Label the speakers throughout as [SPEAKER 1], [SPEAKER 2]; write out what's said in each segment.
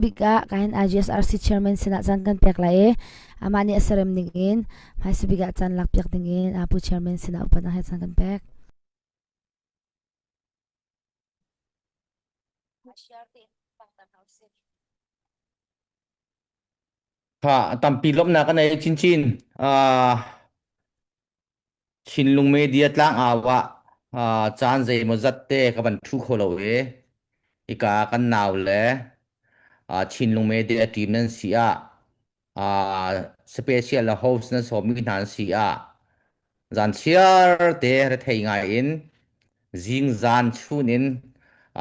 [SPEAKER 1] Bik ah kahin IGSRC chairman sinah caan kan pek lai i amah nih a serem ning in hmaisa bik ah caan lakpiak ding in Pu chairman sinah upatnak he caan kan pek.
[SPEAKER 2] Kha tampi lawmhnak ka nei chinchin. Uh, Chinlung media tlangau ah uh, caan zeimawzat te ka van ṭhu kho lo i hika kan nau le uh, Chinlung media team nan si ah uh, special host nan sawmmi hna an si ah zan chiar te rethei ngai in zing zan chun in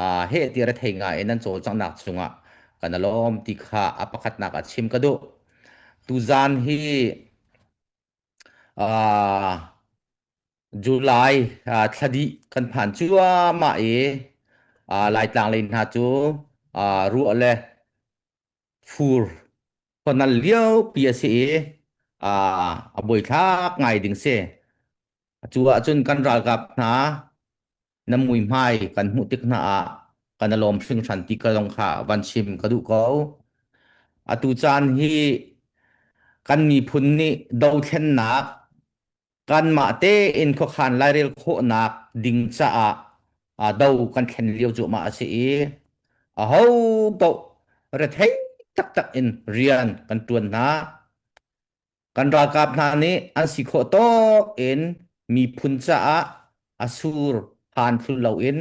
[SPEAKER 2] uh, heh ti rethei ngai in nan cawlcanghnak cungah kan alawm ti kha a pakhatnak ah chim ka duh. Tuzan hi Uh, July uh, thla dih kan phan cuahmah i uh, Laitlang lei hna cu uh, ruah le fur khuanal liopi a si i uh, a buaithlak ngai ding si. Cu ahcun kan ralkap hna na muihmai kan hmuh tik hna ah kan i lawm hringhran ti ka zong kha van chim ka duh ko. Atu caan hi kan miphun nih dothlennak kanmah tein khuakhan lairel khawhnak ding caah do kan thlen lio cuahmah a si i aho paoh rethei taktak in rian kan ṭuan hna. Kan ralkap hna nih an si khawh tawk in miphun caah a sur han thlu loin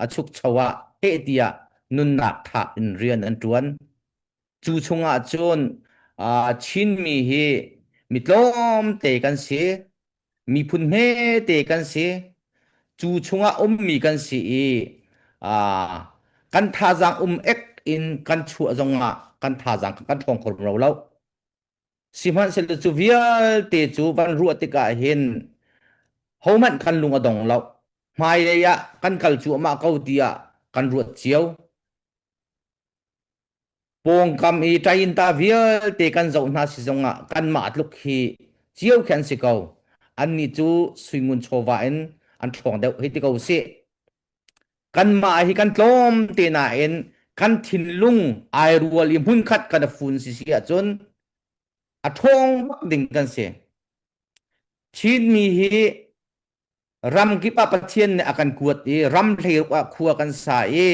[SPEAKER 2] a chukcho ah heh tiah nunnak thap in rian an ṭuan. Cu chungah cun Chinmi hi mi tlawmte kan si, miphun hmete kan si. Cu chungah ummi kan si i kan thazaang um ek in kan chuah zongah kan thazaang kan ṭhawng kho ro lo. Sihmanhsehlaw cu vialte cu van ruah tikah hin hohmanh kan lung a dong lo. Hmailei ah kan kal cuahmah ko tiah kan ruat cio. Pawngkam i ṭainta vialte kan zoh hna si zongah kanmah tluk hi cio khi an si ko. Annih cu suingun chawva in an ṭhawng deuh hei ti ko sih. Kanmah hi kan tlawm te nain kan thinlung ai rual i hmunkhat kan i fun si si ahcun a ṭhawng bak ding kan si. Chinmi hi ramkip ah Pathian nih a kan kuat i ram hleiruk ah khua kan sa i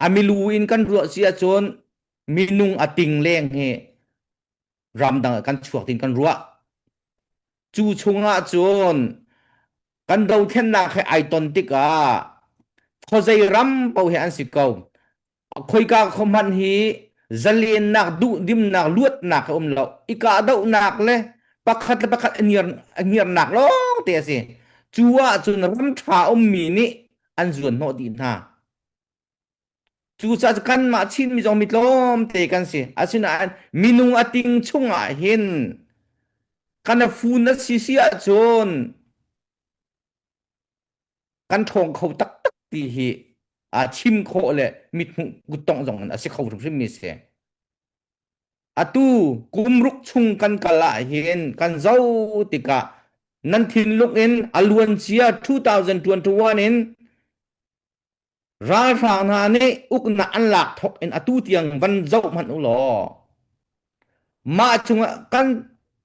[SPEAKER 2] a milu in kan ruah si ahcun minung a ting leng hi ramdang ah kan chuak tin kan ruah. Cu chungah cun kan dothlennak he ai ton tikah khuazei ram paoh hi an si ko. Khoika kho hmanh hi zalennak duhdimnak luatnak a um lo. I kahdohnak le pakhat le pakhat a ngiarnak lawng te a si. Cu ahcun ram ṭha ummi nih an zuan hnawh dih hna. Cucaah cu kanmah Chinmi zong mi tlawmte kan si. Asinain minung a ting chungah hin kan a fun a si si ahcun kan ṭhawng kho taktak ti hi a chim khawh le mithmuh kuttongh zong in a si kho hrimhrimmi si. Atu kumruk chung kan kal ah hin kan zoh tikah nan thinlung in a luancia 2021 in Ralhrang hna nih uknak an lak thawk in atu tiang van zoh hmanh u law mah cungah kan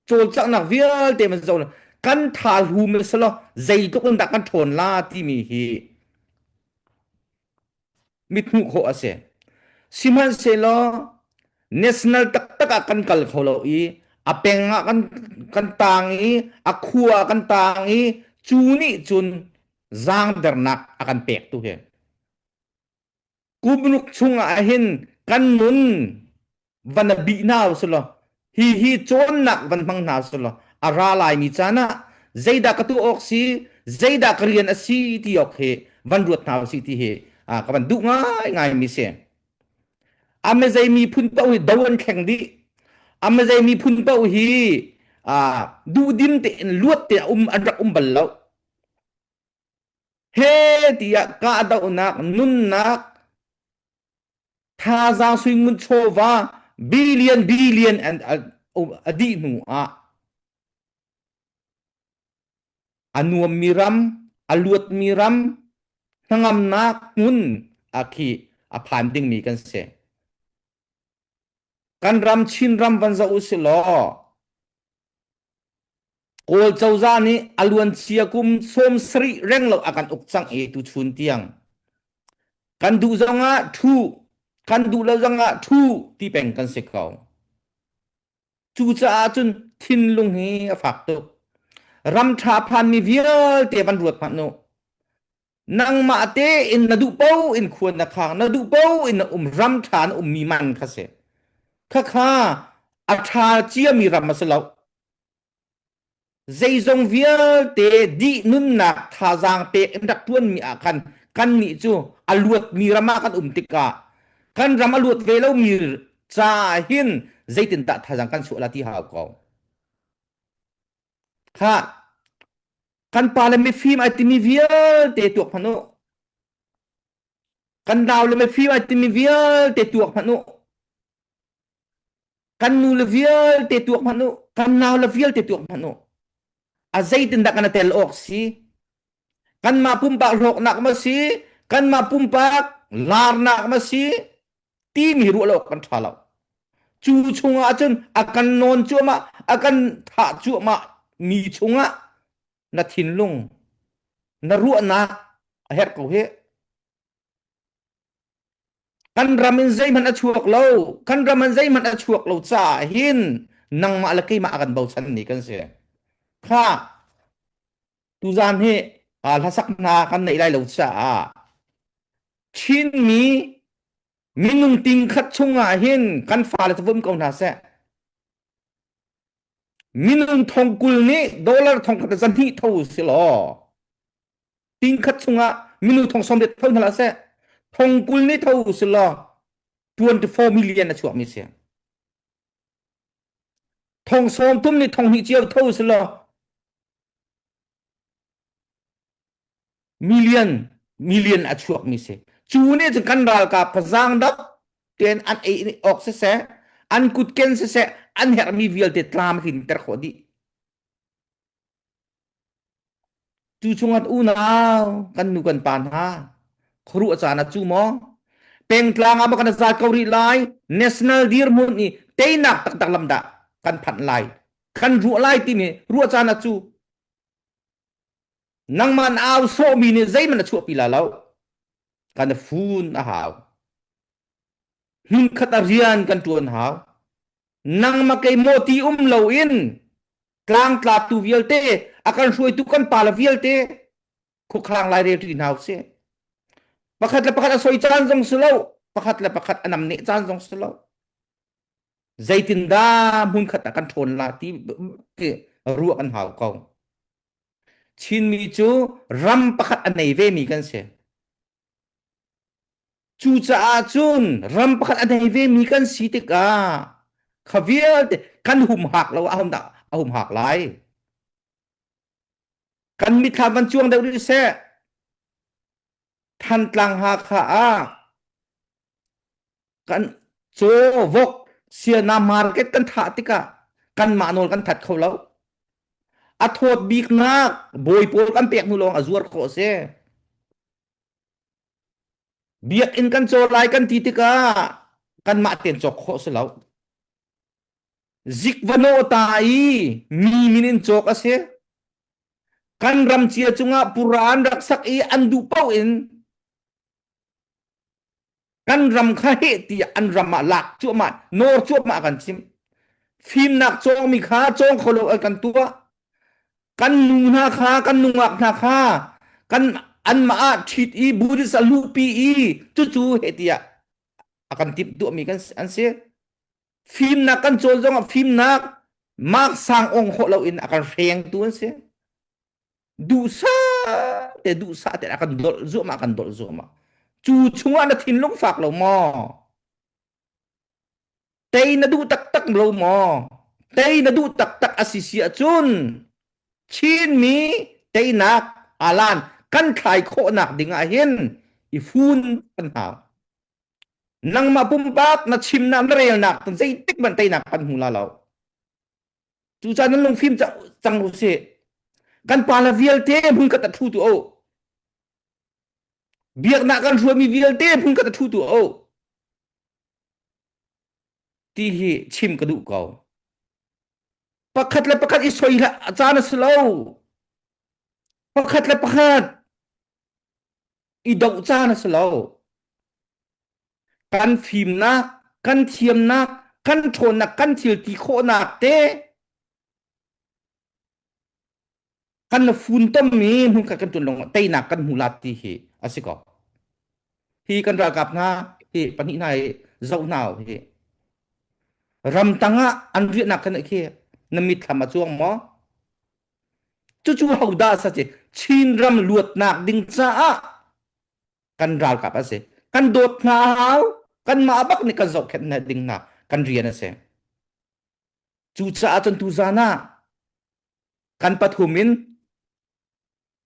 [SPEAKER 2] cawlcanghnak vialte van zoh kan tha hlum selaw zeitluk in dah kan ṭhawn la timi hi mithmuh khawh a si. Sihmanhsehlaw national taktak ah kan kal kho lo i a peng ah kan kan tang i a khua ah kan tang i cu nih cun zaangdernak a kan pek tu hi kumruk chungah hin kan nun van a bih hna usulaw hi hi cawnnak van hmang hna usulaw a ra laimi caan ah zeidah ka tuah awk si zeidah ka rian a si ti awk hi van ruat hna usih ti hi ka van duh ngai ngai mi si a zei miphun paoh hi do an thleng dih a zei miphun paoh hi duhdim tein luat te um an rak um bal lo He tiah kahdohnak nunnak thazaang suingun chawva billion billion an a dih hnu ah a nuammi ram a luatmi ram hnangamnak hmun a khi a phan dingmi kan si. Kan ram Chinram van zoh u si law Kawl cozah nih a luancia kum 70 reng lo a kan uk cang i tuchun tiang kan duh zongah ṭhu kan duh lo zongah ṭhu ti peng kan si ko. Cucaah cun thinlung hi a fak tuk. Ram ṭha phanmi vialte van ruat hmanh u. Nangmah tein na duh paoh in khua na khang, na duh paoh in na um, ram ṭha na ummi man kha si. Khakha a ṭha ciami ram a si lo. Zeizong vialte dih nunnak thazaang pek in rak ṭuanmi ah khan kannih cu a luatmi ram ah kan um tikah kan ram a luat ve lomi caah hin zeitindah thazaang kan chuah la ti hau ko. Khah, kan pa le mifim ai timi vialte tuak hmanh u. Kan nau le mifim ai timi vialte tuak hmanh u. Kan nu le vialte tuak hmanh u. Kan nau le vialte tuak hmanh u. A zeitindah kan tel awk si? Kanmah pumpak hlawknak ma si? Kanmah pumpak larnak ma si? Timi ruah lo kan ṭha lo. Cu chungah cun a kan nawn cuahmah, a kan thah cuahmah mi chungah na thinlung, na ruahnak a herh ko hih. Kan ram in zeihmanh a chuak lo. Kan ram in zeihmanh a chuak lo caah hin nangmah le keimah a kan bochan ni kan si. Kha tuzan hi hlasak hna kan neih lai lo caah Chinmi minung ting khat chungah hin kan fale cu vum ko hna seh. Minung thong kul nih dollar thong khat zan hnih tho si law ting khat chungah minung thong som det tho hna seh thong kul nih tho si law 24 million a chuak mi si. Thong sawm thum nih thong hnih cio tho si law million million a chuakmi si cu nih cun kan ralkap kha zaangdap tein an ei awk siseh an kutken siseh an herhmi vialte tlam a tlinter khawh dih cu chungah unau kan nu kan pa hna khuaruah caan ah cu maw pengtlang ah maw kan zaat ko rih lai national dirhmun i teinak taktak lam dah kan phanh lai kan ruah lai timi ruah caan ah cu Nangmah na au sawhmi nih zeihmanh a chuahpi la lo. Kan fun a hau. Hmunkhat a rian kan ṭuan hau. Nangmah kei maw ti um loin tlangtlatu vialte a kan hruaitu kan pale vialte khuakhang lairel ṭi hna usih. Pakhat le pakhat a soi caan zong si lo, pakhat le pakhat a namneh caan zong si lo. Zeitindah hmunkhat ah kan ṭhawn la ti ruah kan hau ko. Chinmi cu ram pakhat a nei vemi kan si. Cucaah cun ram pakhat a nei vemi kan si tikah kha vialte kan humhak lo ah dah a humhak lai. Kan mithla van cuang deuh rih seh. Thantlang Hakha ah kan caw vok siana market kan thah tikah kanmah nawl kan that kho lo a thawt biknak bawi pawl kan pek hnu lawng a zuar khawh a si biakinn kan caw lai kan ti tikah kanmah ten cawk khawh si lo zik va nawh ta i mi min in cawk a si kan ram cia cungah pura an rak sak i an duh paoh in Kan ram kha heh tiah an ram ah lak cuahmah, nawr cuahmah kan chim. Fimnak cawngmi kha cawng kho lo an kan tuah. Kan nu hna kha, kan nungak hna kha, kan anmah ah ṭhit i Buddhist a luhpi i cucu heh tiah a kan timh tuahmi kan an si. Fimnak kan cawn zongah fimnak mark sang ong khawh loin a kan hrengtu an si. Duhsah te duhsah te a kan dolh zuahmah kan dolh zuahmah. Cu chungah na thinlung fak lo maw? Tei na duh taktak lo maw? Tei na duh taktak a si si ahcun Chinmi teinak alan kan thlai khawhnak ding ah hin i fun kan hau. Nangmah pumpak na chimnak na relnak zeitik man teinak kan hmu la lo. Cucaah nan lungfim cang u sih. Kan pa le vialte hmun khat a ṭhu tu o. Biaknak kan hruaimi vialte hmun khat a ṭhu tu o. Ti hi chim ka duh ko. Pakhat le pakhat i soi hlah caan a si lo. Pakhat le pakhat i doh caan a si lo. Kan fimnak, kan thiamnak, kan ṭhawnnak, kan thil ti khawhnak te kan la funtommi hmunkhat kan ṭuan lawng teinak kan hmu la ti hi a si ko. Hi kan ralkap hna hi pahnih hna hi zoh hna hi ramtang ah an riahnak kan khi na mitthlam a cuang maw? Cucu hodah sa ci Chin ram luatnak ding caah kan ralkap a si. Kan dawt hna a hau, kanmah bak nih kan zohkhenh hna ding hna kan rian a si. Cucaah cun tuzan ah kan pathum in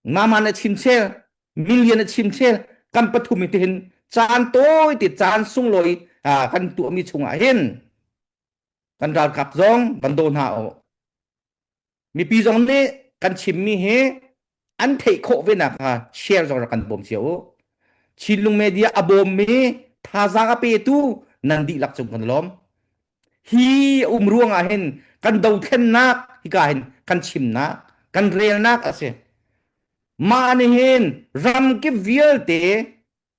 [SPEAKER 2] mama na chim chel million na chim chel kan pathum in tihin caan tawi ti caan sunglawi kan tuahmi chungah hin kan ralkap zong van daw hna u Mipi zong nih kan chimmi hi an theih khawh ve nak hnga share zong rak kan bawm cio u. Chinlung Media a bawmmi thazaang a petu nan dihlak cung kan lawm. Hi um ruang ah hin kan dothlennak hika hin kan chimnak kan relnak a si. Mah nih hin ramkip vialte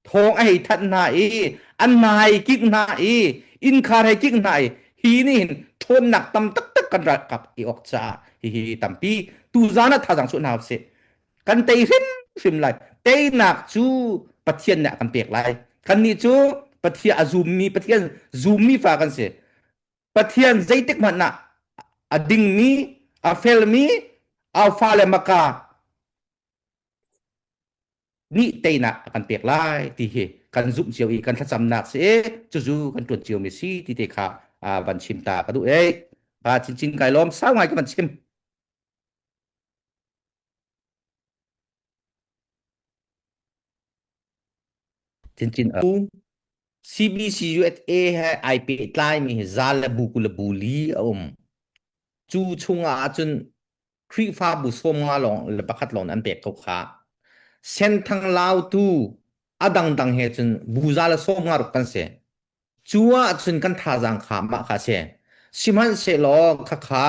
[SPEAKER 2] thawng a hei thanh hna i an hna hei kik hna i innkhar hei kik hna i hi nih hin ṭhawnnak tam taktak kan ralkap i awk caah hihi tampi tuzaan ah thazaang chuah hna usih. Kan tei hrimhrim lai. Teinak cu Pathian nih a kan pek lai. Kannih cu Pathian a zummi Pathian zummi fa kan si. Pathian zeitik hmanh ah a dingmi a felmi a fale maka nih teinak a kan pek lai ti hi kan zumh cio i kan thlacamnak si cucu kan ṭuan cio mi si ti te kha van chim ta ka duh ei pa chinchin kai lawm sau ngai ka van chim. Chinchin CBC USA he ai pehtlai mi hi zal le bu ku le bu li a um. Cu chungah ahcun Khrihfabu 50 lawng le pakhat lawng an pek ko kha. Senthang lautu a dangdang he cun buza le 50 ruk kan si. Cu ah cun kan thazaang kha mah kha si. Sihmanhsehlaw khakha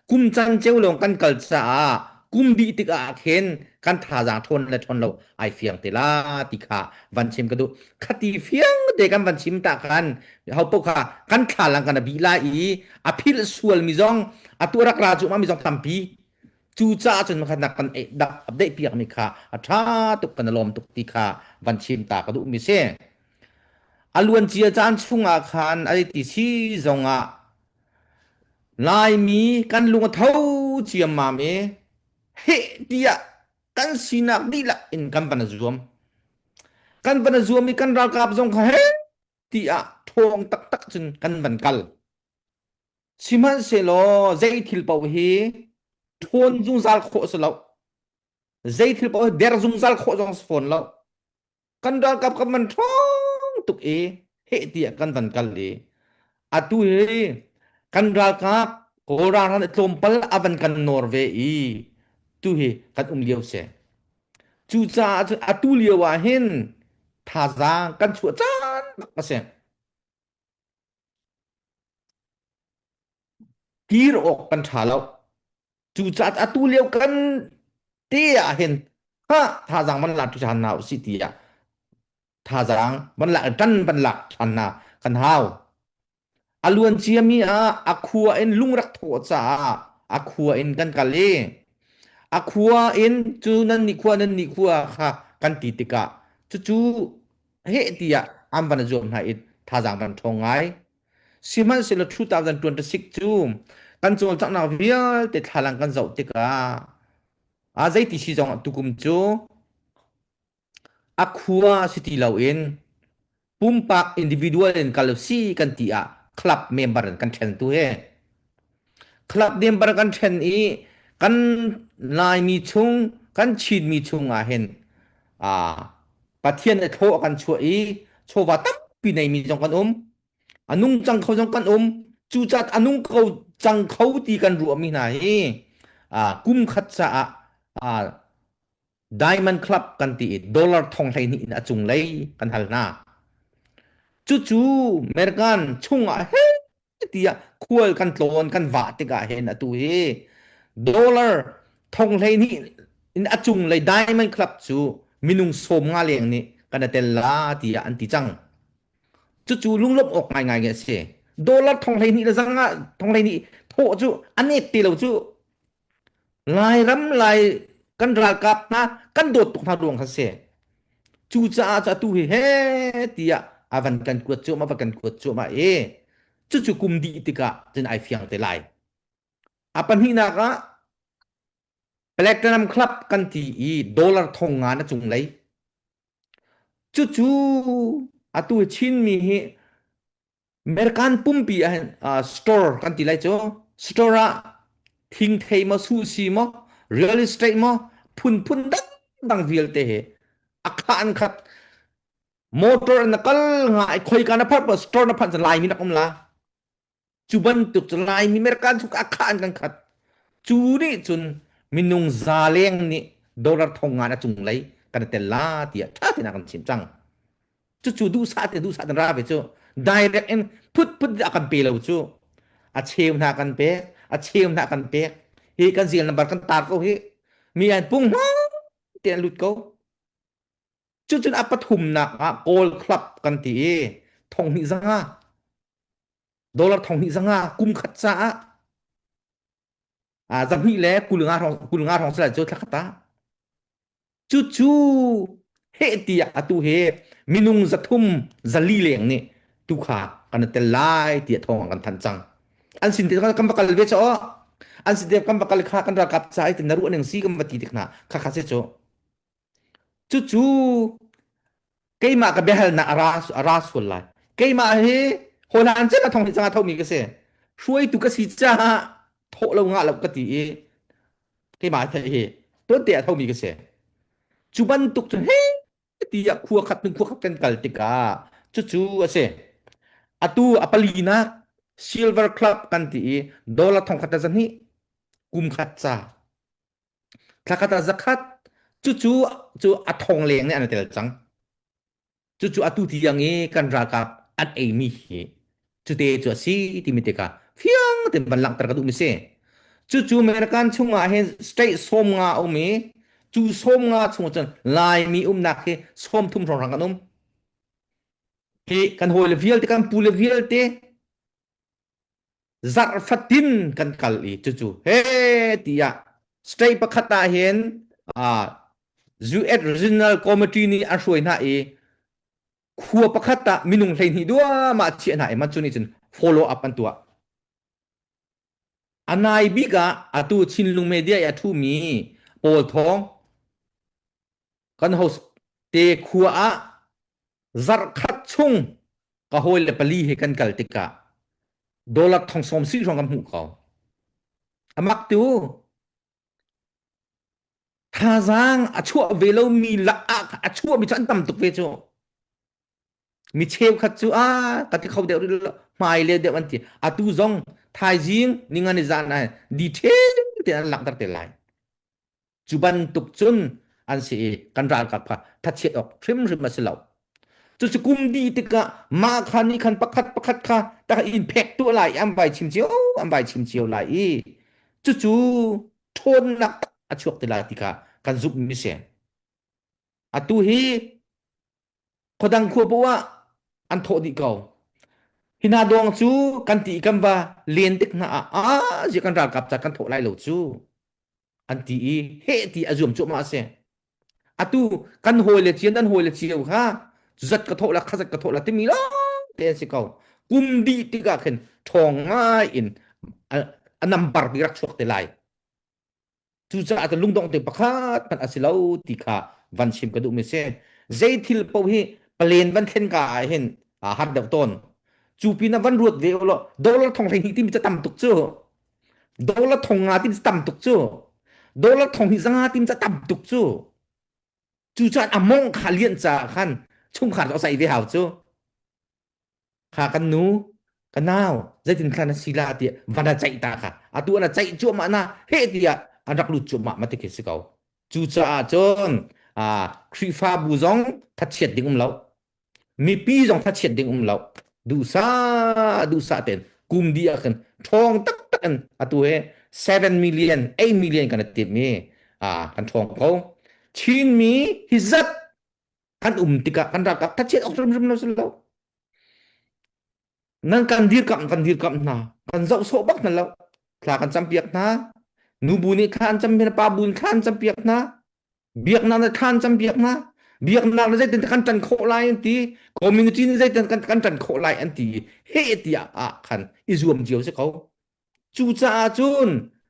[SPEAKER 2] kum can ceu lawng kan kal caah kum dih tikah khin kan thazaang ṭhawn le ṭhawn lo ai fiang te la ti kha van chim ka duh. Khati fiang te kan van chim ta khan ho paoh kha kan thlalang kan a bih lai i a philh sual mi zong atu rak ra cu ma mi zong tampi. Cu caah cun makhat nak kan dak update piak mi kha a ṭha tuk kan lawm tuk ti kha van chim ta ka duh mi si. A luan cia caan chungah khan a ti si zongah Laimi kan lung a tho ciammam i heh tiah kan sinak dihlak in kan van a zuam. Kan van a zuam i kan ralkap zong kha heh tiah ṭhawng taktak cun kan van kal. Sihmanhsehlaw zei thil paoh hi ṭhawn zungzal khawh a si lo. Zei thil paoh hi der zungzal khawh zong a si fawn lo. Kan ralkap kan van ṭhawng tuk i heh tiah kan van kal i atu hi kan ralkap Kawl ralhrang nih tlawmpal a van kan nawr ve i tu hi kan um lio si. Cucaah cun atu lio ah hin thazaang kan chuah caan bak a si. Kir awk kan ṭha lo. Cucaah atu lio kan te ah hin ha thazaang van lak ṭhan hna usih tiah thazaang van lak ṭan van lak ṭhan hna kan hau. A luan ciami ah a khua in lung rak thawh caah a khua in kan kal i a khua in cu nan nih khua nan nih khua kha kan ti tikah cucu heh tiah an van zuam hna i thazaang van ṭhawng ngai. Sihmanhsehlaw 2026 cu kan cawlcanghnak vialte thlalang kan zoh tikah a zeiti si zong ah tukum cu a khua si ti loin pumpak individual in kal si kan ti ah club member in kan ṭhen tu he club member kan ṭhen i kan Laimi chung kan Chinmi chung ah hin Pathian nih thaw a kan chuah i chawva tampi neimi zong kan um. A nung cang kho zong kan um. Cucaah a nung ko cang kho ti kan ruahmi hna hi kum khat caah Diamond Club kan ti i dollar thong 12 in a cunglei kan hal hna. Cucu American chungah he. tiah khual kan tlawn kan vah tikah hin atu hi dollar thong 12 in a cunglei Diamond Club cu minung 50 leng nih kan i tel la tiah an ti cang. Cucu lunglawmh awk ngaingai a si. Dollar thong 12 le zanga thong 12 thawh cu a net ti lo cu. Lairam Lai kan ralkap hna kan dawt tuk hna ruang kha si. Cucaah cu atu hi he tiah a van kan kuat cuahmah va kan kuat cuahmah i cucu kum dih tikah cun ai fiang te lai. A pahnihnak ah Platinum Club kan ti i dollar thong nga na cunglei. Cucu atu Chinmi hi American pumpi ah hin store kan ti lai cu store ah thingthei maw sushi maw real estate maw phunphun dangdang vialte he a khah an khat motor na kal nga i khoika na phar store na phanh Laimi nak um la Cu bantuk cu Laimi American chung a khah an kan khat. Cu nih cun minung za leng nih dollar thong nga na cunglei kan i tel la tiah ṭha tein a kan chimh cang. Cucu duhsah te duhsah ten ra ve cu direct in phut phut a kan pe lo cu a cheu hna kan pek a cheu hna kan pek hi kan zil number kan tar ko hi mi an pung hma te an lut ko cucun a pathumnak ah Kawl Club kan ti i thong hnih zanga dollar thong hnih zanga kum khat caah a zahnih le 50 hrawng 50 hrawng sila cu thla khat ah cucu heh tiah atu he minung 300 400 leng nih tu kha kan tel lai tiah thawng kan thanh cang an sin te kan va kal ve cho an sin te kan va kal kha kan ralkap ca ai na ruah ning si kan va ti tik hna kha kha se cu Cucu keimah ka biahalnak a ra, a ra sual lai. Keimah hi hawhlan cem a thong hi canga thomi ka si. Hruaitu ka si caah thawh lo ngah lo ka ti i keimah hi tuante a thomi ka si. Cu bantuk cu he tiah khua khat hnu khua khat kan kal tikah cucu a si. Atu a palinak Silver Club kan ti i dollar thong khat le zahnih kum khat ca Thlakhat ah zakhat cucu cu a thong leng nih an i tel cang. Cucu atu tiang i kan ralkap an eimi hi cute cu a si timi tikah fiang tein van langhter ka duhmi si. Cucu American chungah hin state 50 a um i cu 50 chung cun Laimi umnak hi 30 hrawnghrang kan um. Hi kan hawile vialte kan pule vialte zarh fatin kan kal i cucu he tiah state pakhat ah hin US Regional Committee nih an hruai hna i khua pakhat ah minung 12 duahmah chiah hna i man cu nih cun follow up an tuah. A nai bik ah atu Chinlung Media i a ṭhumi Paul Thawng kan host te khua ah zarh khat chung ka hawile pali he kan kal tikah dollar thong sawm si hrawng kan hmuh ko. Amak tu thazaang a chuah ve lomi lak ah a chuahmi cu an tam tuk ve cu. Mi cheukhat cu a ka ti kho deuh rih lo hmai le deuh an ti. Atu zong thaizing ningani zan ah detail te an langhter te lai. Cu bantuk cun an si i kan ralkap kha thachiat awk hrimhrim a si lo. Cucu kum dih tikah mah kha nih khan pakhat pakhat kha tak in phek tuah lai i an vai chim cio an vai chim cio lai i cucu ṭhawnnak a chuak te lai ti kha kan zumhmi si. Atu hi khuadang khua poah ah an thawh dih ko. Hi hna dawng cu kan ti i kan va len tik hna ah ah zia kan ralkap ca kan thawh lai lo cu. An ti i heh ti a zuam cuahmah a si. Atu kan hawile cio nan hawile cio kha zat ka thawh la kha zat ka thawh la timi lawng te an si ko. Kum dih tikah khin ṭhawng ngai in a number bi rak chuak te lai. Cucaah cun lungdongh te pakhat hmanh a si lo ti kha van chim ka duhmi si. Zei thil paoh hi palen van thlen ka ah hin a har deuh tawn. Cu pinah van ruat ve ulaw dollar thong 12 timi cu tam tuk cu. Dollar thong nga timi cu tam tuk cu. Dollar thong hi zanga timi cu tam tuk cu. Cucaah a mong kha lian caah khan chungkhar cu a sai ve hau cu. Kha kan nu, ka nau, zeitin thla na si la tiah van a ceih ta kha. Atu an a ceih cuahmah na heh tiah an rak lut cuahmah ma ti khi si ko. Cucaah cun Khrihfabu zong thachiat ding um lo. Mipi zong thachiat ding um lo. Duhsah duhsah tein Kum dih ah khin ṭhawng taktak in atu hi 7 million, 8 million kan i timh i kan ṭhawng ko. Chinmi hi zat kan um tikah kan ralkap thachiat awk hrimhrim lo si lo. Nan kan dirkamh kan dirkamh hna. Kan zoh sawh bak hna lo. Thla kan campiak hna. Nubu nih thla an campiak hna, pa bu nih thla an campiak hna. Biaknak nih thla an campiak hna. Biaknak nih zeitin kan ṭan khawh lai an ti. Community nih zeitin kan kan ṭan khawh lai an ti. Heh tiah ah khan i zuam cio si ko. Cucaah cun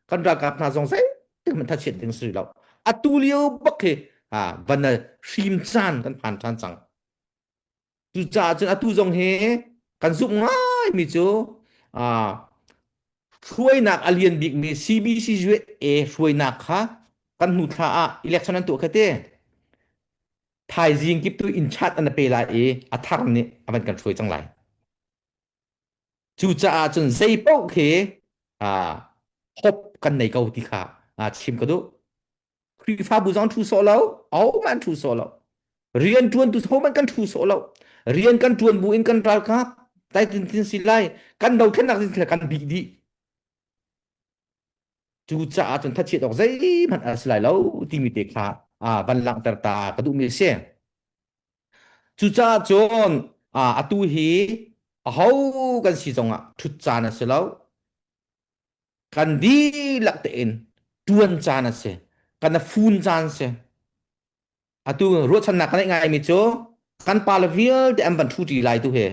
[SPEAKER 2] kan ralkap hna zong zeitik hmanh thachiat ding si lo. Atu lio bak hi van hrim caan kan phan ṭhan cang. Cucaah cun atu zong hi kan zumh ngaimi cu hruainak a lian bikmi CBCUSA hruainak kha kan hnu thla ah election an tuah kha te. Thaizing kip tu in chat an pe lai i a thar nih a van kan hruai cang lai. Cucaah cun zei paoh khi hope kan nei ko ti kha chim ka duh. Khrihfabu zong ṭhu sawh lo, ahohmanh an ṭhu sawh lo. Rian ṭuantu hohmanh kan ṭhu sawh lo. Rian kan ṭuan bu in kan ralkap taitin tin si lai, kan dothlennak tin kan bih dih. Cucaah cun thachiat awk zeihmanh a si lai lo timi te kha van langhter ta ka duhmi a si. Cucaah cun atu hi aho kan si zongah ṭhut caan a si lo. Kan dihlak tein ṭuan caan a si. Kan a fun caan a si. Atu ruahchannak ka neih ngaimi cu kan pale vialte an van ṭhu ṭi lai tu hi.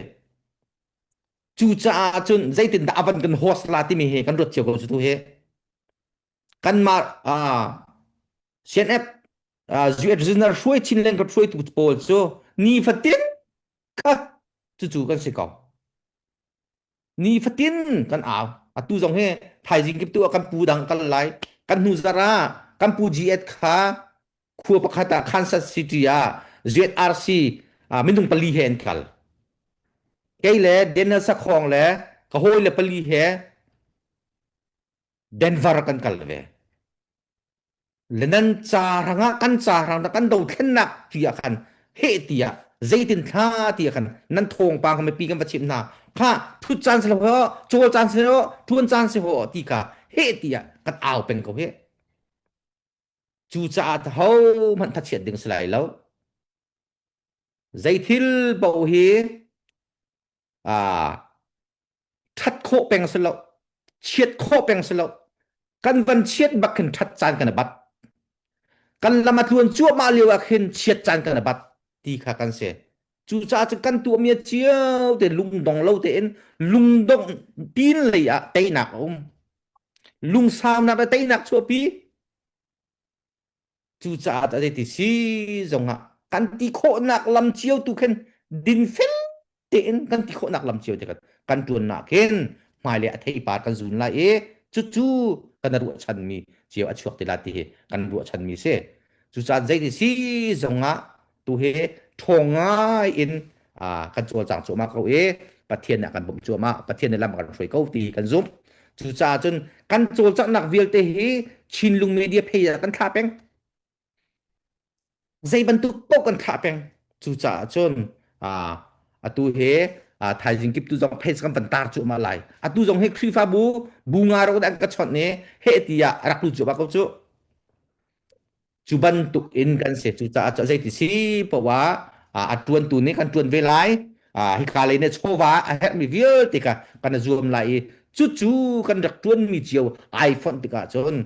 [SPEAKER 2] Cucaah cun zeitindah a van kan host la timi hi kan ruat cio ko cu tu hi. Kanmah CNF US Regional hruai Chinland ka hruaitu pawl cu nifatin kha cucu kan si ko. Nifatin kan au. Atu zong hi thaizing kip tu ah kan pu dang kal lai. Kan hnu zarh ah kan pu GS kha khua pakhat ah Kansas City ah ZRC minung pali he an kal. Kei le Daniel Sakhong le ka hawi le pali he Denver kan kal ve. Le nan ca hrangah kan ca hrang kan dothlennak ti ah khan heh ti ah zeitin thla ti ah khan nan thawngpang kha mipi kan va chimh hna kha thut caan si lo ho cawl caan si ho tuan caan si ho ti kha heh ti ah kan au peng ko he cucaah ho hmanh thachiat ding si lai lo zei thil paoh hi ṭhat khawh peng si lo chiat khawh peng si lo kan van chiat bak khin ṭhat caan kan i bat kan lam a tluan cuahmah lio ah khin chiat caan kan i bat ti kha kan si cucaah cu kan tuahmi cio te lungdong lo tein lungdong pin lei ah teinak a um lungsaunak le teinak chuahpi Cucaah a ti si zongah kan ti khawhnak lam cio tu khin dinfel tein kan ti khawhnak lam cio te kan kan ṭuannak khin hmailei a theipar kan zun lai i cucu kan ruahchanmi cio a chuak ti la ti hi kan ruahchanmi si. Cucaah zeiti si zongah tu hi ṭhawng ngai in kan cawlcang cuahmah ko i Pathian nih a kan bawmh cuahmah Pathian nih lam a kan hruai ko ti kan zumh cucaah cun kan cawlcanghnak vialte hi Chinlung media phei ah kan thlah peng zei bantuk paoh kan thlah peng cucaah cun atu hi thaizing kip tu zong page kan van tar cuahmah lai atu zong hi Khrihfabu bu nga ro an ka chawnh i heh tiah rak lut cuahmah ko cu Cu bantuk in kan si. Cucaah cu zeiti si poah ah a ṭuantu nih kan ṭuan ve lai. Hika lei nih chawva a herhmi vialte kha kan i zuam lai i cucu kan rak ṭuanmi cio ai fonh tikah cun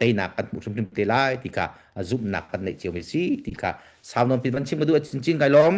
[SPEAKER 2] teinak kan hmuh hrimhrim te lai ti kha zumhnak kan neih cio mi si ti kha sau nawn pin van chim ka duh a chinchin kai lawm.